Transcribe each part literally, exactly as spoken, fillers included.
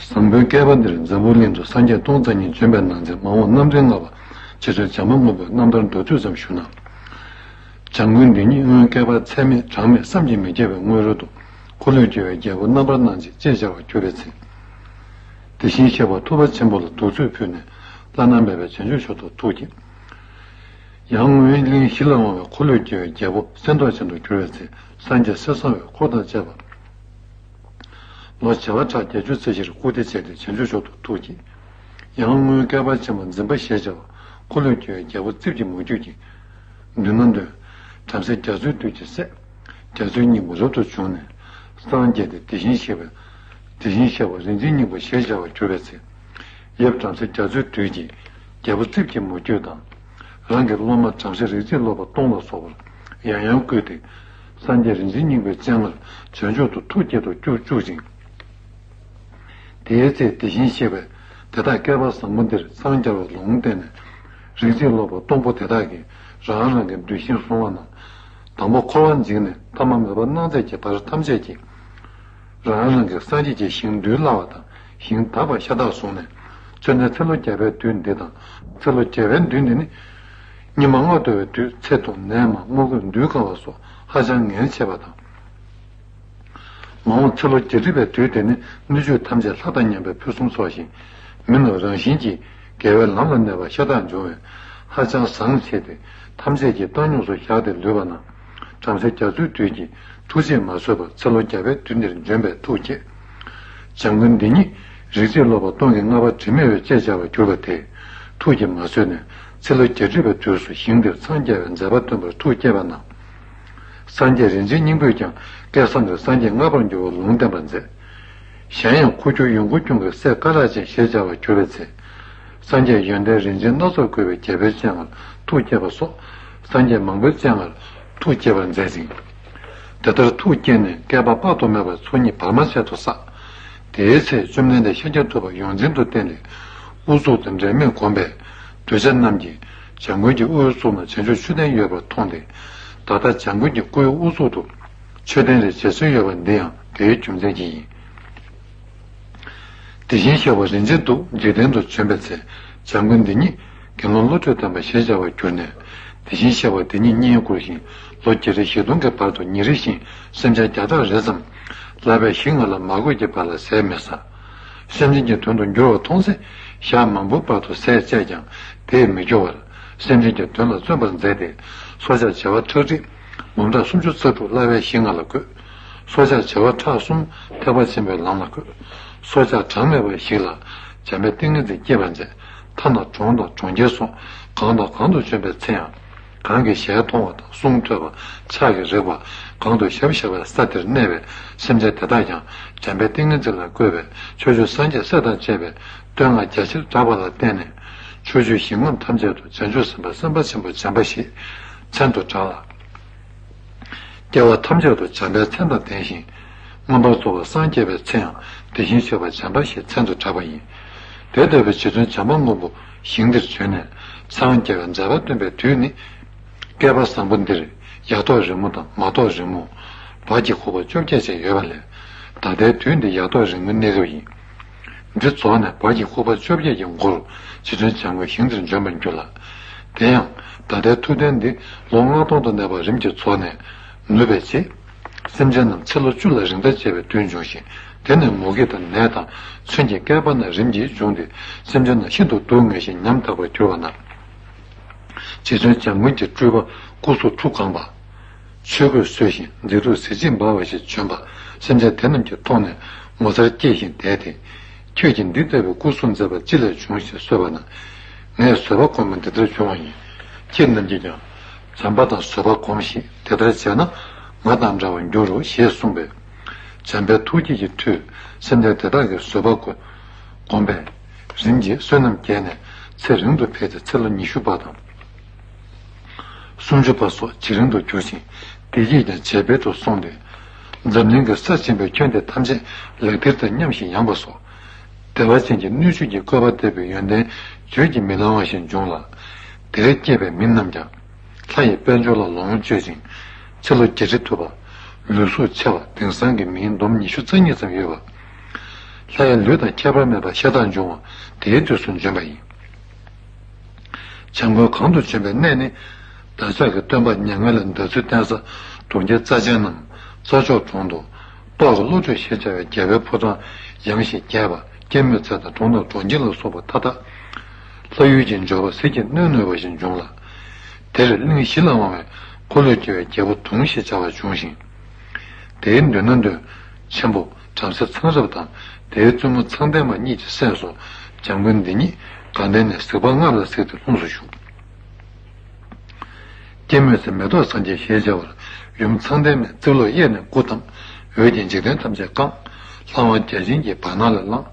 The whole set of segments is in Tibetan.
བཟང་པོའི་བསྐལ་པ་འདིར་འཛམ་བུ་གླིང་དུ་སངས་རྒྱས་སྟོང་རྩ་གཉིས་བྱོན་པའི་ནང་ཚན་མ་འོངས་རྣམ་འདྲེན་ལྔ་པ་རྗེ་བཙུན་བྱམས་པ་མགོན་པོའི་རྣམ་ཐར་མདོར་བསྡུས་ཙམ་ཞུ་ན། བྱམས་མགོན་འདི་ཉིད་སྔོན་བསྐལ་པ་ཚད་མེད་གྲངས་མེད་བསམ་གྱིས་མི་ཁྱབ་པའི་སྔོན་རོལ་དུ་འཁོར་ལོས་སྒྱུར་བའི་རྒྱལ་པོ་རྣམ་པར་སྣང་མཛད་ཅེས་བྱ་བར་གྱུར་པའི་ཚེ། དེ་བཞིན་གཤེགས་པ་ཐུབ་པ་ཆེན་པོ་ལ་གདུགས་ཚོད་ཕུལ་ནས་བླ་ན་མེད་པའི་བྱང་ཆུབ་མཆོག་ཏུ་ཐུགས་བསྐྱེད། ཡང་སྔོན་གླིང་བཞི་ལ་དབང་བའི་འཁོར་ལོས་སྒྱུར་བའི་རྒྱལ་པོ་གསེར་མདོག་ཅན་དུ་གྱུར་པའི་ཚེ་སངས་རྒྱས་གསེར་བཟང་བའི་འཁོར་དང་བཅས་པ། ལོ་བྱེ་བ་ཕྲག་བརྒྱད་ཅུ་རྩ་བཞིར་བཀུར་སྟི་བྱས་ཏེ་བྱང་ཆུབ་མཆོག་ཏུ་ཐུགས་བསྐྱེད། ཡང་སྔོན་བསྐལ་པ་ཆེན་པོ་འཛིན་པ་ཞེས་བྱ་བ་འཁོར་ལོས་སྒྱུར་བའི་རྒྱལ་པོ་རྩིབས་ཀྱི་མུ་ཁྱུད་ཀྱི་མདུན་ན་འདོན། བྲམ་ཟེ་རྒྱ་མཚོའི་རྡུལ་གྱིས་བསད། རྒྱ་མཚོའི་སྙིང་པོ་རབ་ཏུ་བྱུང་ནས་སངས་རྒྱས་ཏེ་དེ་བཞིན་གཤེགས་པ། དེ་བཞིན་གཤེགས་པ་རིན་ཆེན་སྙིང་པོ་ཞེས་བྱ་བར་གྱུར་པའི་ཚེ། ཡབ་བྲམ་ཟེ་རྒྱ་མཚོའི་རྡུལ་གྱིས་རྒྱལ་པོ་རྩིབས་ཀྱི་མུ་ཁྱུད་དང་། རང་གི་སློབ་མ་བྲམ་ཟེ་རིག་འཛིན་སློབ་དཔོན་སྟོང་ལ་སོགས་པར་ཡང་ཡང་བསྐུལ་ཏེ། སངས་རྒྱས་རིན་ཆེན་སྙིང་པོའི་སྤྱན་སྔར་བྱང་ཆུབ་ཏུ་ཐུགས་བསྐྱེད་དུ་བཅུག་བཅུག་ཅིང་། དེའི་ཚེ་དེ་བཞིན་གཤེགས་པས་དེ་དག་བསྐལ་པ་བཟང་པོ་འདིར་འཚང་རྒྱ་བའི་ལུང་བསྟན་ནས། རིག་འཛིན་སློབ་དཔོན་སྟོང་པོ་དེ་དག་གིས་རང་རང་གི་འདུལ་ཞིང་བསྲུང་བ་རྣམས། དང་པོ་འཁོར་བར་འཇིགས་ནས་ཐ་མ་མེད་པར་སྣང་མཛད་ཀྱི་བར་ཐམས་ཅད་ཀྱིས། རང་རང་གི་སངས་རྒྱས་ཀྱི་ཞིང་འདུལ་སླ་བ་དང་ཞིང་དག་པ་ཤ་སྟག་བཟུང་ནས། མཚོན་ན་ཚེ་ལོ་བརྒྱ་པའི་དུས་འདི་དང་ཚེ་ལོ་བརྒྱ་པའི་དུས་འདི་ནི། ཉི་མ་སྔ་དྲོ་བའི་དུས་ཚེ་དང་ནད་མང་སྔོ་རྒོད་འདུལ་དཀའ་བ་སོགས་ཧ་ཅང་ངལ་ཆེ་བ་དང་། མ་འོངས་ཚེ་ལོ་བརྒྱད་ཁྲི་པའི་དུས་དེ་ནི་སྣོད་བཅུད་ཐམས་ཅད་ལྷ་དང་མཉམ་པའི་ཕུན་སུམ་ཚོགས་ཤིང་། མི་རྣམས་རང་བཞིན་གྱིས་དགེ་བའི་ལམ་ལ་གནས་པ་ཤ་སྟག་འབྱུང་བས་ཧ་ཅང་བཟང་ཆེ་སྟེ། ཐམས་ཅད་ཀྱིས་བཏང་སྙོམས་སུ་བཞག་སྟེ་ལུས་པ་ན། བྲམ་ཟེ་རྒྱ་མཚོའི་རྡུལ་གྱིས་ཐུགས་རྗེས་མ་བཟོད་པར་ཚེ་ལོ་བརྒྱ་པའི་དུས་འདིར་འབྱོན་པའི་ཐུགས་བསྐྱེད། བྱམས་མགོན་འདི་ཉིད་རིག་འཛིན་སློབ་དཔོན་སྟོང་གི་བསྔགས་པ་དྲི་མེད་འོད་ཅེས་བྱ་བར་གྱུར་པ་དེས་ཐུགས་ཀྱིས་མ་བཟོད་ནས་ཚེ་ལོ་བརྒྱད་ཁྲི་པའི་དུས་སུ་ཞིང་འདིར་འཚང་རྒྱ་བའི་མཛད་པ་སྟོན་པར་ཐུགས་བསྐྱེད་པ་ན། སངས་རྒྱས་རིན་ཆེན་སྙིང་པོས་ཀྱང་བསྐལ་བཟང་གི་སངས་རྒྱས་མངའ་བར་འགྱུར་བ་ལུང་བསྟན་པར་མཛད། གཞན་ཡང་ཁུ་བྱུག་ཡོན་ཁུ་ཁྱུང་གི་སྲས་ཀ་ལ་ཅན་ཞེས་བྱ་བར་གྱུར་པའི་ཚེ། སངས་རྒྱས་ཡོན་ཏན་རིན་ཆེན་སྣ་ཚོགས་བཀོད་པའི་རྒྱལ་པོའི་སྤྱན་སྔར་ཐུགས་བསྐྱེད་པ་སོགས་སངས་རྒྱས་མང་པོའི་སྤྱན་སྔར་ཐུགས་བསྐྱེད་པར་མཛད་ཅིང་། དེ་ལྟར་ཐུགས་བསྐྱེད་ནས་བསྐལ་པ་དཔག་ཏུ་མེད་པར་ཚོགས་གཉིས་བར་མ་ཆད་དུ་བསགས། དེའི་ཚེ་བཅོམ་ལྡན་འདས་ཤཱཀྱ་ཐུབ་པ་ཡོངས་འཛིན་དུ་བསྟེན་ཏེ་དབུ་གཙུག་ཏུ་འབྲལ་མེད་བསྒོམས་པས་གདུལ་བྱ་རྣམས་ཀྱིས་བྱམས་མགོན་གྱི་དབུའི་གཙུག་ན་བྱང་ཆུབ་མཆོད་རྟེན་ཡོད་པར་མཐོང་སྟེ། ད་ལྟ་བྱམས་མགོན་གྱི་སྐུའི་དབུ་གཙུག་ཏུ་མཆོད་རྟེན་རེ་བྱེད་སྲོལ་ཡོད་པ་འདི་ཡང་དེའི་རྒྱུ་མཚན་གྱིས་ཡིན། དེ་བཞིན་གཤེགས་པ་རིན་ཆེན་གདུགས་འཇིག་རྟེན་དུ་བྱོན་པའི་ཚེ་བྱམས་མགོན་འདི་ཉིད་དགེ་སློང་བློ་གྲོས་ལྡན་པ་ཞེས་བྱ་བར་གྱུར་ནས། དེ་བཞིན་གཤེགས་པ་འདི་ཉིད་བསྙེན་བཀུར་ཞིང་ལོ་བརྒྱད་ཁྲི་བཞི་སྟོང་གི་བར་དུ་ཉིན་རེ་བཞིན་སེམས་ཅན་བརྒྱ་ཕྲག་རེ་ཙམ་བསླབ་པའི་གཞི་ལྔ་ལ་མ་གོས་ཀྱི་བར་ལ་ཟས་མི་ཟ། སེམས་ཅན་གྱི་དོན་དུ་འགྱུར་བ་མཐོང་ཚེ་ཞག་མང་པོའི་བར་དུ་ཟས་བཅད་ཀྱང་དེས་མི་སྐྱོ་བར་སེམས་ཅན་གྱི་དོན་ལ་བརྩོན་པར་མཛད་དེ། སྲོག་ཆགས་བྱེ་བ་ཁྲག་ཁྲིག་འབུམ་ཕྲག་སུམ་ཅུ་རྩ་དྲུག་བསླབ་པའི་གཞི་ལྔ་ལ་བཀོད། སྲོག་ཆགས་བྱེ་བ་ཕྲག་གསུམ་ཐེག་པ་ཆེན་པོའི་ལམ་ལ་བཀོད། སྲོག་ཆགས་གྲངས་མེད་པ་ཞིག་ལ་འཇམ་དཔལ་ཏིང་ངེ་འཛིན་སྐྱེས་པར་མཛད། ཐ་ན་གྲོང་དང་གྲོང་ཁྱེར་སོགས་གང་དང་གང་དུ་བྱོན་པའི་ཚེ་ཡང་། གང་གི་ཞལ་མཐོང་བ་དང་གསུང་ཐོས་པ་ཕྱག་གིས་རེག་པ་གང་དུ་ཞབས་བཞག་པའི་ས་དེར་གནས་པའི་སེམས་ཅན་དེ་དག་ཀྱང་འཇམ་དཔལ་ཏིང་ངེ་འཛིན་ལ་བཀོད་པའི་ཕྱོགས་བཅུའི་སངས་རྒྱས་སྲས་དང་བཅས་པའི་བསྟོད་བསྔགས་རྒྱ་ཆེར་བསྒྲགས་པ་ལ་བརྟེན་ནས་ཕྱོགས་བཅུའི་ཞིང་རྣམས་ཐམས་ཅད་དུ་བྱང་ཆུབ་སེམས་དཔའ་སེམས་དཔའ་ཆེན་པོ་འཇམ་དཔལ་ཞེས་མཚན་དུ་གྲགས་ལ། སྐྱེ་བ་ཐམས་ཅད་དུ་འཇམ་དཔལ་མཚན་དང་ལྡན་ཞིང་། མངོན་པར་རྫོགས་པར་སངས་རྒྱས་པའི་ཚེ་ཡང་དེ་བཞིན་གཤེགས་པ་འཇམ་དཔལ་ཞེས་མཚན་དུ་གྲགས་པ་ཡིན། དེ་ལྟ་བུའི་རྗེ་བཙུན་བྱམས་པ་མགོན་པོ་ཞིང་འདིར་བྱོན་ནས་འཚང་རྒྱ་བའི་མཛད་པ་སྟོན་པའི་དུས་ནི། བསྐལ་པ་བཟང་པོ་འདིར་ཡ་ཐོག་རིང་མོ་དང་མ་ཐོག་རིང་མོ། བར་གྱི་ཁུག་པ་བཅོ་བརྒྱད་ཅན་ཡོད་པ་ལས། ད་ལྟའི་དུས་འདི་ཡ་ཐོག་རིང་མོའི་གནས་སྐབས་ཡིན། འདི་རྫོགས་ནས་བར་གྱི་ཁུག་པ་བཅོ་བརྒྱད་ཀྱི་མགོར་རྗེ་བཙུན་བྱམས་མགོན་ཞིང་འདིར་འབྱོན་པར་འགྱུར་ལ། དེ་ཡང་ད་ལྟའི་ཐུབ་བསྟན་འདི་ལོ་ལྔ་སྟོང་དུ་གནས་པ་རིམ་གྱིས་རྫོགས་ནས་ནུབ་པའི་ཚེ། སེམས་ཅན་རྣམས་ཚེ་ལོ་བཅུ་ལ་རིང་ཐག་བཅད་པའི་དུས་འབྱུང་ཞིང་དེ་ནས་མུ་གེ་དང་ནད་དང་མཚོན་གྱི་བསྐལ་པ་ན་རིམ་གྱིས་འབྱུང་སྟེ་སེམས་ཅན་རྣམས་ཤིན་ཏུ་སྡུག་བསྔལ་ཞིང་ཉམ་ཐག་པར་གྱུར་པ་ན། རྗེ་བཙུན་བྱམས་མགོན་གྱི་སྤྲུལ་པ་སྐུ་གཟུགས་ཁྲུ་གང་པ། ཆོས་གོས་གསོལ་ཞིང་མཛེས་སྡུག་གཟི་བརྗིད་འབར་བ་ཞིག་བྱོན་པ་སེམས་ཅན་དེ་རྣམས་ཀྱིས་མཐོང་ནས་ངོ་མཚར་སྐྱེས་ཤིང་དད་དེ། ཁྱོད་ཀྱིས་འདི་ལྟ་བུའི་སྐུ་གཟུགས་མཛེས་པ་ཅི་ལས་བྱུང་ཞེས་གསོལ་བ་ན། ངས་བཟོད་པ་སྒོམ་པས་འདི་ལྟར་བྱུང་བ་ཡིན། ཁྱེད་རྣམས་ཀྱིས་ཀྱང་བྱམས་པ་དང་བཟོད་པ་སྒོམས་ཤིག་དེ་ལྟར་བྱས་ན་ང་དང་འདྲ་བར་འགྱུར་རོ་ཞེས་གསུངས་པས། བྱམས་པའི་ཐུགས་བསྐྱེད་ཀྱི་མཐུས་སེམས་ཅན་དེ་དག་གིས་བཟོད་པ་སྒོམ་པས། རིམ་གྱིས་བསོད་ནམས་རྒྱས་ནས་ཚེ་རིང་དུ་འཕེལ་ཏེ་ཚེ་ལོ་ཉི་ཤུ་པ་དང་། སུམ་ཅུ་པ་སོགས་ཇེ་རིང་དུ་གྱུར་ཅིང་བདེ་སྐྱིད་ཀྱང་ཇེ་འཕེལ་དུ་སོང་སྟེ། འཛམ་གླིང་གི་ས་ཆེན་པོའི་ཁྱོན་དེ་ཐམས་ཅད་ལེགས་སྤེལ་དང་མཉམ་ཞིང་ཡངས་པ་སོགས། བདེ་བ་ཅན་གྱི་སྣོད་བཅུད་ཀྱི་བཀོད་པ་ལྟ་བུའི་ཡོན་ཏན་བརྗོད་ཀྱིས་མི་ལང་བ་ཞིག་འབྱུང་ལ། དེར་སྐྱེས་པའི་མི་རྣམས་ཀྱང་ལྷ་ཡི་དཔལ་འབྱོར་ལ་ལོངས་སྤྱོད་ཅིང་ཚེ་ལོ་བརྒྱད་ཁྲི་ཐུབ་པ། ལུས་གཟུགས་ཆེ་བ་དེང་སང་གི་མིའི་འདོམ་ཉི་ཤུ་རྩ་གཉིས་ཙམ་ཡོད་པ། ལྷ་ཡི་ལུས་དང་ཁྱད་པར་མེད་པར་ཤ་སྟག་འབྱུང་བ་དེའི་དུས་སུ་འབྱོན་པ་ཡིན། བྱམས་མགོན་གང་དུ་བྱོན་པའི་གནས་ནི། བདག་ཅག་གི་སྟོན་པ་མྱ་ངན་ལས་འདའ་ཚུལ་བསྟན་ས་གྲོང་ཁྱེར་རྩ་ཆེན་ནམ་རྩྭ་མཆོག་གྲོང་དུ། ཏོག་གི་བློ་གྲོས་ཞེས་བྱ་བའི་རྒྱལ་པོའི་ཕོ་བྲང་ཡངས་ཤིང་རྒྱས་པ། སྐྱེད་མོས་ཚལ་དང་གྲོང་དང་གྲོང་ཁྱེར་ལ་སོགས་པ་མཐའ་དག་ལྷ་ཡུལ་གྱི་འབྱོར་པ་ཟིལ་གྱིས་གནོན་ནུས་པ་ཞིག་འབྱུང་ལ། དེར་གླིང་བཞི་ལ་དབང་བའི་འཁོར་ལོས་སྒྱུར་བའི་རྒྱལ་པོ་དུང་ཞེས་བྱ་བ་བྱུང་ཞིང་། དེའི་མདུན་ན་མདུན་ཆེན་པོ་བྲམ་ཟེ་ཚངས་རབ་དང་། དེའི་བཙུན་མོ་ཚངས་ལྡན་མ་གཉིས་ཀྱི་སྲས་སུ། བྱམས་མགོན་འདི་ཉིད་དགའ་ལྡན་ནས་གཟིགས་པ་ལྔ་ལ་གཟིགས་ཏེ་ལྷུམས་སུ་ཞུགས། སྐྱེད་མོས་ཚལ་མེ་ཏོག་སངས་རྒྱས་ཞེས་བྱ་བར། ཡུམ་ཚངས་ལྡན་མས་ཚིག་ལོག་གཡས་ནས་སྐུ་བལྟམས། འོད་ཀྱིས་འཇིག་རྟེན་ཐམས་ཅད་བཀང་། ལྷ་དབང་བརྒྱ་བྱིན་གྱིས་བར་སྣང་ལས་བླངས།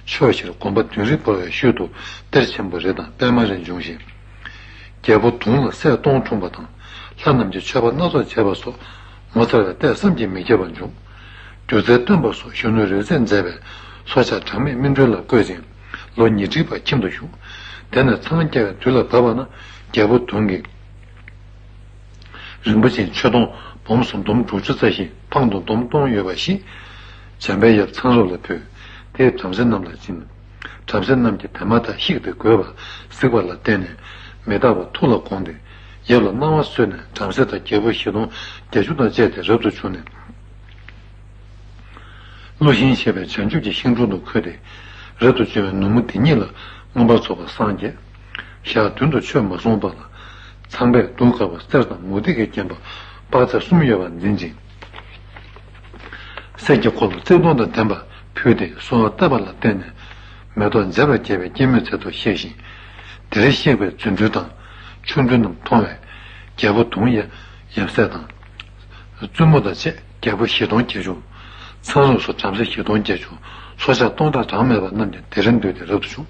ཕྱོགས་བཞིར་གོམ་པ་བདུན་རེ་བོར་བའི་ཤུལ་དུ། གཏེར་ཆེན་པོ་རི་དང་པད་མ་རེ་འབྱུང་ཞིང་། རྒྱལ་པོ་དུང་ལ་སྲས་སྟོང་འཁྲུངས་པ་དང་། ལྷ་རྣམས་ཀྱིས་མཆོད་པ་སྣ་ཚོགས་བྱས་པ་སོགས། ངོ་མཚར་བའི་ལྟས་བསམ་གྱིས་མི་ཁྱབ་པ་འབྱུང་། སྒྱུ་རྩལ་སྟོན་པ་སོགས་གཞོན་ནུ་རིག་རྩལ་མཛེས་པས། སྲོག་ཆགས་གྲངས་མེད་སྨིན་གྲོལ་ལ་བཀོད་ཅིང་། ལོ་ཉི་ཁྲིའི་བར་ཁྱིམ་དུ་བཞུགས། དེ་ནས་ཚངས་སྐྱེ་བའི་དུས་ལ་བབ་པ་ན། རྒྱལ་པོ་དུང་གིས་རིན་པོ་ཆེའི་མཆོད་སྡོང་སྦོམ་སུམ་འདོམ་དྲུག་ཅུ་རྩ་བཞི། འཕང་དུ་འདོམ་སྟོང་ཡོད་པ་ཞིག་བྱམས་པའི་ཡབ་ཚངས་རབས་ལ་ཕུལ། དེས་བྲམ་ཟེ་རྣམས་ལ་སྦྱིན། བྲམ་ཟེ་རྣམས་ཀྱིས་དེ་མ་ཐག་བཤིག་སྟེ་བགོས་པ་གཟིགས་པ་ལ་བརྟེན་ནས་མི་རྟག་པ་ཐུགས་ལ་དགོངས་ཏེ། ཡབ་ལ་གནང་བ་གསོལ་ནས། བྲམ་ཟེ་དང་རྒྱལ་པོ་བཞི་སྟོང་བརྒྱད་ཅུ་དང་བཅས་ཏེ་རབ་ཏུ་བྱུང་ནས། བློ་ཞན་ཞེས་པའི་བྱང་ཆུབ་ཀྱི་ཤིང་དྲུང་དུ་འཁོད་དེ། རབ་ཏུ་བྱུང་བའི་ནུབ་མོ་དེ་ཉིད་ལ་མངོན་པར་རྫོགས་པར་སངས་རྒྱས། ཞག་བདུན་དུ་ཆོས་མ་གསུངས་པ་ལ། ཚངས་པས་གདུགས་དཀར་པོ་གསེར་དང་མུ་ཏིག་གིས་བརྒྱན་པ་དཔག་ཚད་གསུམ་ཡོད་པ་འཛིན་ཅིང་། གསེར་གྱི་འཁོར་ལོ་རྩིབས་སྟོང་དང་ལྡན་པ་ཕུལ་ཏེ་གསོལ་བ་བཏབ་པ་ལ་བརྟེན་ནས། མེ་ཏོག་མཛེས་པར་རྒྱས་པའི་སྐྱེད་མོས་ཚལ་དུ་གཤེགས་ཤིང་། དེར་གཤེགས་པའི་རྫུ་འཕྲུལ་དང་ཆོ་འཕྲུལ་རྣམས་མཐོང་བས། རྒྱལ་པོ་དུང་ཡབ་སྲས་དང་། བཙུན་མོ་དང་བཅས་རྒྱལ་པོ་བཞི་སྟོང་བརྒྱད་ཅུ། ཚངས་རབས་སུ་བྲམ་ཟེ་བཞི་སྟོང་བརྒྱད་ཅུ། སྲོག་ཆགས་སྟོང་ཕྲག་གྲངས་མེད་པ་རྣམས་ཀྱང་དེར་འདུས་ཏེ་རབ་ཏུ་བྱུང་།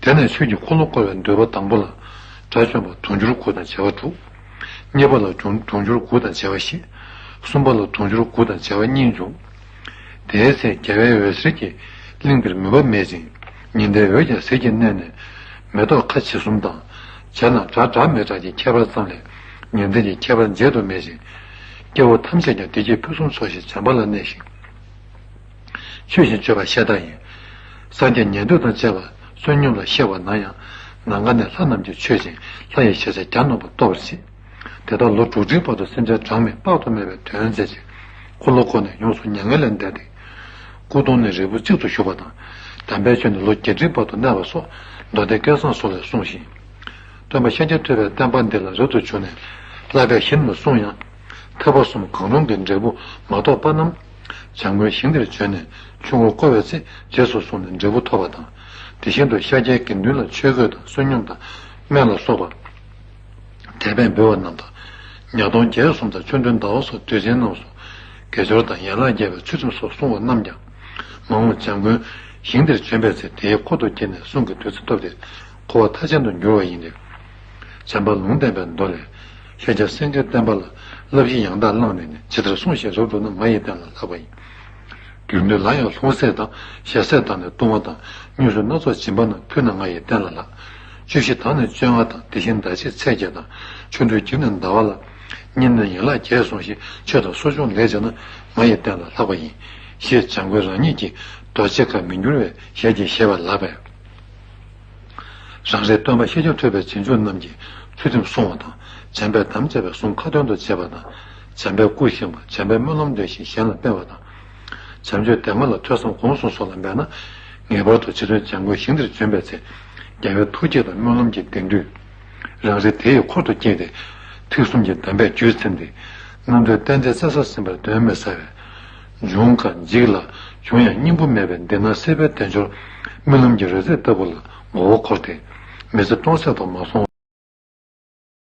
དེ་ནས་ཆོས་ཀྱི་འཁོར་ལོ་བསྐོར་བའི་འདུས་པ་དང་པོ་ལ། དགྲ་བཅོམ་པ་དུང་ཕྱུར་དགུ་དང་བྱེ་བ་དྲུག། གཉིས་པ་ལ་དུང་དུང་ཕྱུར་དགུ་དང་བྱེ་བ་བཞི། གསུམ་པ་ལ་དུང་ཕྱུར་དགུ་དང་བྱེ་བ་གཉིས་འབྱུང་། དེའི་ཚེ་རྒྱལ་བའི་འོད་ཟེར་གྱིས་གླིང་འདིར་མུན་པ་མེད་ཅིང་། ཉི་ཟླའི་འོད་ཀྱང་ཟིལ་གྱིས་མནན་ནས། མེ་ཏོག་ཁ་ཕྱེ་གསུམ་དང་། བྱ་རྣམས་བྲག་བྲག་མེད་བྲག་གི་ཁྱད་པར་ཙམ་ལས། ཉི་ཟླ་གི་ཁྱད་པར་འབྱེད་དུ་མེད་ཅིང་། སྐྱེ་བོ་ཐམས་ཅད་ཀྱང་བདེ་སྐྱིད་ཕུན་སུམ་ཚོགས་ཤིང་བྱམས་པ་ལ་གནས་ཤིང་། ཆོས་བཞིན་སྤྱོད་པ་ཤ་སྟག་ཡིན། སངས་རྒྱས་ཉན་ཐོས་དང་བཅས་པ་བསོད་སྙོམས་ལ་གཤེགས་པ་ན་ཡང་། ནམ་མཁའ་ནས་ལྷ་རྣམས་ཀྱིས་མཆོད་ཅིང་། ལྷ་ཡི་ཞལ་ཆད་གྱ་ནོམ་པ་སྟོར་བར་བྱེད། དེ་ལྟར་ལོ་དྲུག་ཁྲིའི་བར་དུ་སེམས་ཅན་གྲངས་མེད་དཔག་ཏུ་མེད་པའི་དོན་མཛད་ཅིང་། འཁོར་ལོ་བསྐོར་ནས་ཡོངས་སུ་མྱ་ངན་ལས་འདས་ཏེ། སྐུ་གདུང་ནས་རིལ་བུ་གཅིག་ཏུ་བཞུགས་པ་དང་། དམ་པའི་ཆོས་ནི་ལོ་བརྒྱད་ཁྲིའི་བར་དུ་གནས་པ་སོགས་མདོ་སྡེ་སྐལ་བཟང་སོགས་ལས་གསུངས་ཤིང་། སྟོན་པ་ཤཱཀྱ་ཐུབ་པའི་བསྟན་པ་འདི་ལ་རབ་ཏུ་བྱུང་ནས་བསླབ་པའི་གཞི་རྣམས་གསུངས་ཡང་། ཐེག་པ་གསུམ་གང་རུང་གི་འབྲས་བུ་མ་ཐོབ་པ་རྣམས། བྱམས་མགོན་ཞིང་འདིར་བྱོན་ནས་ཆོས་འཁོར་བསྐོར་བའི་ཚེ་རྗེས་སུ་བཟུང་ནས་འབྲས་བུ་ཐོབ་པ་དང་། དེ་བཞིན་དུ་ཤཱཀྱའི་དགེ་འདུན་ལ་ཆོས་གོས་དང་བསོད་སྙོམས་དང་སྨན་ལ་སོགས་པ། དད་པས་འབུལ་བ་རྣམས་དང་། ཉ་སྟོང་བརྒྱད་གསུམ་དང་ཆོ་འཕྲུལ་ཟླ་བ་སོགས་དུས་ཆེན་རྣམས་སུ། དགེ་སྦྱོར་དང་ཡན་ལག་བརྒྱད་པའི་ཚུལ་ཁྲིམས་སོགས་བསྲུང་བ་རྣམས་ཀྱང་། མ་འོངས་བྱམས་མགོན་ཞིང་འདིར་བྱོན་པའི་ཚེ་དེའི་འཁོར་དུ་སྐྱེས་ནས་གསུང་གི་བདུད་རྩི་ཐོབ་སྟེ། འཁོར་བ་མཐའ་ཅན་དུ་འགྱུར་བ་ཡིན་ཏེ། བྱམས་པ་ལུང་བསྟན་པའི་མདོ་ལས། ཤཱཀྱ་སེང་གེའི་བསྟན་པ་ལ། བསླབ་གཞི་ཡང་དག་བླངས་ནས་ནི། ཇི་ལྟར་བསྲུང་ཞིང་རབ་བསྒྲུབས་ན། མ་ཡི་རྟེན་ལ་ལྷག་པ་ཡིན། རྒྱུ་འབྲས་ལ་ཡང་ལྷུང་བཟེད་དང་། ཞལ་ཟས་དང་ནི་བཏུང་བ་དང་། དངོས་སུ་སྣ་ཚོགས་སྦྱིན་པ་རྣམས། ཕུལ་ན་ང་ཡི་རྟེན་ལ་ལྷག། བཅུ་བཞི་དང་ནི་བཅོ་ལྔ་དང་། དེ་བཞིན་ཟླ་ཕྱེད་ཚེས་བརྒྱད་དང་། ཆོ་འཕྲུལ་བགྱིས་ནས་ཟླ་བ་ལ། བསྙེན་གནས་ཡན་ལག་བརྒྱད་བསྲུངས་ཤིང་། མཆོད་དང་གསོ་སྦྱོང་ལེགས་བྱས་ན། ང་ཡི་རྟེན་ལ་ལྷག་པ་ཡིན། ཞེས་བྱམས་མགོན་རང་ཉིད་ཀྱིས་རྡོ་རྗེ་ཁ་མི་འགྱུར་བའི་ཞལ་གྱིས་བཞེས་པ་ལགས་པས། རང་རེའི་སྟོན་པ་ཤཱཀྱ་ཐུབ་པའི་རྗེས་འཇུག་རྣམས་ཀྱིས་ཚུལ་ཁྲིམས་བསྲུང་བ་དང་། བྱམས་པས་དམ་བཅའ་བའི་གཟུངས་ཁ་ཏོན་དུ་བྱེད་པ་དང་། བྱམས་པའི་སྐུ་བཞེངས་པ། བྱམས་པའི་སྨོན་ལམ་འདོན་ཞིང་གཞན་ལ་སྤེལ་བ་དང་། བྱམས་ཆོས་དེ་སྔ་ལ་ཐོས་བསམ་གོང་སུ་སོང་ལ་འབད་ན། ངེས་པར་དུ་རྗེ་བཙུན་བྱམས་མགོན་ཞིང་འདིར་བྱོན་པའི་ཚེ། རྒྱལ་བའི་ཐུགས་བསྐྱེད་དང་སྨོན་ལམ་གྱི་བདེན་མཐུས། རང་རེ་དེ་ཡི་འཁོར་དུ་སྐྱེས་ཏེ། ཐེག་གསུམ་གྱི་གདམས་པས་བརྒྱུད་ཚིམ་སྟེ། རྣམ་གྲོལ་གཏན་བདེ་བཙལ་ས་ཟིན་པར་གདོན་མི་ཟ་བས། འབྱུང་དཀའ་འཇིག་སླ་བྱུང་ཡང་སྙིང་པོ་མེད་པའི་འདི་སྣང་སྲིད་པའི་དལ་འབྱོར་རྨི་ལམ་གྱི་རོལ་རྩེད་ལྟ་བུ་ལ་མགོ་བོ་འཁོར་ཏེ། མི་ཚེ་སྟོང་ཟད་དུ་མ་སོང་